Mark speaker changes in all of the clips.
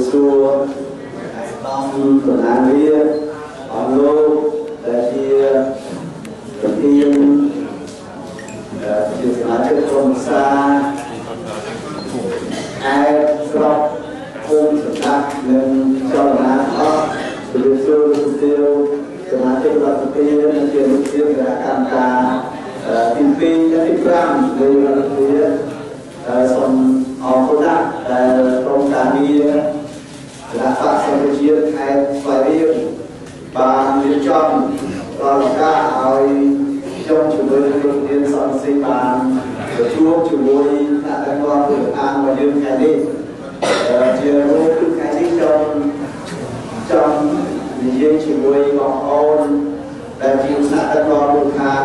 Speaker 1: សួរតំតំណាងរាអស់លោកដែលជាប្រធានជាសមាជិកក្រុមសាឯស្រុកភូមិសម្រាប់និងចលនាអស់ជំរាបសួរលោកជំទាវសមាជិករដ្ឋសភានិងជាលោកជាគណៈកម្មការទី2និងទី5នៃរដ្ឋសភាសូមអរគុណណាស់ដែលក្រុមការងារគណបក្សសង្គ្រោះជាតិខេត្តស្វាយរៀងបានរៀបចំដល់ឱកាសឲ្យខ្ញុំជាមួយនឹងលោកធានសំស៊ីបានប្រជុំជាមួយថ្នាក់ដឹកនាំមូលដ្ឋានរបស់យើងថ្ងៃនេះជារួមគឺថ្ងៃនេះខ្ញុំចង់និយាយជាមួយបងប្អូនដែលជាថ្នាក់ដឹកនាំមូលដ្ឋាន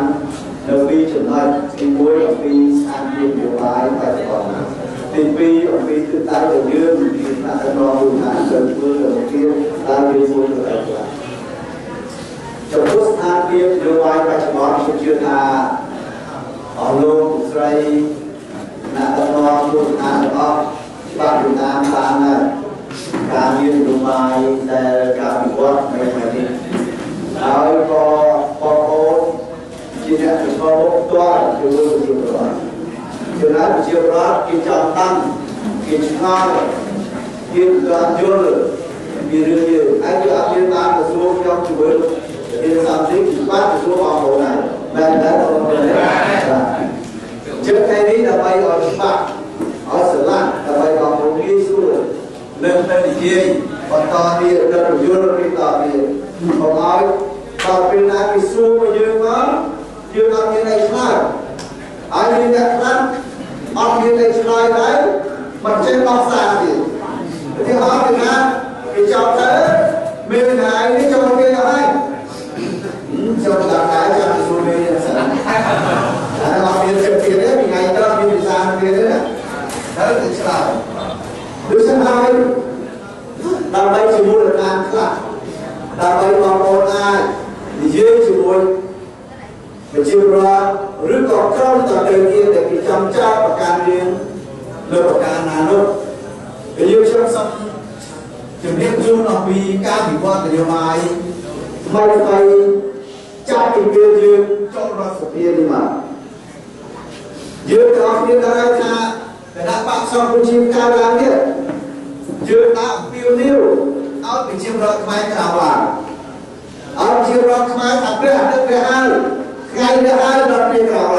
Speaker 1: នៅពីចំណុចទី1អំពីស្ថានភាពនយោបាយបច្ចុប្បន្នទី2អំពីទិសដៅដែលយើងជាថ្នាក់ដឹកនាំមូលដ្ឋានត្រូវធ្វើទៅមុខទៀតដែលវាមួយទៅអីខ្លះចំពោះស្ថានភាពនយោបាយបច្ចុប្បន្នខ្ញុំជឿថាអស់លោកស្រីថ្នាក់ដឹកនាំមូលដ្ឋានទាំងអស់ច្បាស់ពីតាមបានហើយការមាននយោបាយដែលការវិវត្តនៅថ្ងៃនេះហើយក៏បងប្អូនជាអ្នកប្រឈមមុខផ្ទាល់ជាមួយប្រជាពលរដ្ឋចំណាយប្រជាពលរដ្ឋគេចង់ដឹងគេឆ្ងល់គេមិនទាន់យល់ពីរឿងយើងហើយគេអត់មានបានទៅសួរខ្ញុំជាមួយប្រធានសំស៊ីបានទៅសួរបងប្អូនហើយមែនទេបងប្អូនបាទជិតថ្ងៃនេះដើម្បីឲ្យច្បាស់ឲ្យស្រឡះដើម្បីបងប្អូនងាយស្រួលនឹងទៅនិយាយបន្តទៀតទៅយល់ពីតទៀតកុំឲ្យដល់ពេលណាគេសួរមកយើងមកយើងអត់មានអីឆ្លើយហើយមានអ្នកខ្លះអត់មានអីឆ្លើយដែរមិនចេះដោះសារទៀតឧទាហរណ៍គេថាគេចោទទៅមានថ្ងៃនេះចូលគេអស់ហើយចូលដល់ថ្ងៃចាំសួរមេសិនតែអត់មានចិត្តទៀតទេពីថ្ងៃទៅមានវិសាទៀតទេណាត្រូវតែឆ្លើយដូច្នេះហើយដើម្បីជាមូលដ្ឋានខ្លះដើម្បីបងប្អូនអាចនិយាយជាមួយប្រជាពលរដ្ឋឬក៏ក្រុមតទៅទៀតដែលគេចង់ចោទប្រកាន់យើងលើប្រការណានោះហើយយើងខ្ញុំសូមជំរាបជូនអំពីការវិវត្តនយោបាយថ្មីថ្មីចាប់ពីពេលយើងចូលរដ្ឋសភានេះមកយើងទាំងអស់គ្នាដឹងហើយថាគណបក្សសង្គ្រោះជាតិកើតឡើងនេះយើងដាក់អំពាវនាវឲ្យប្រជាពលរដ្ឋខ្មែរក្រោកឡើងឲ្យប្រជាពលរដ្ឋខ្មែរថាព្រះអាទិត្យព្រះហើយថ្ងៃនេះហើយដល់ពេលក្រោក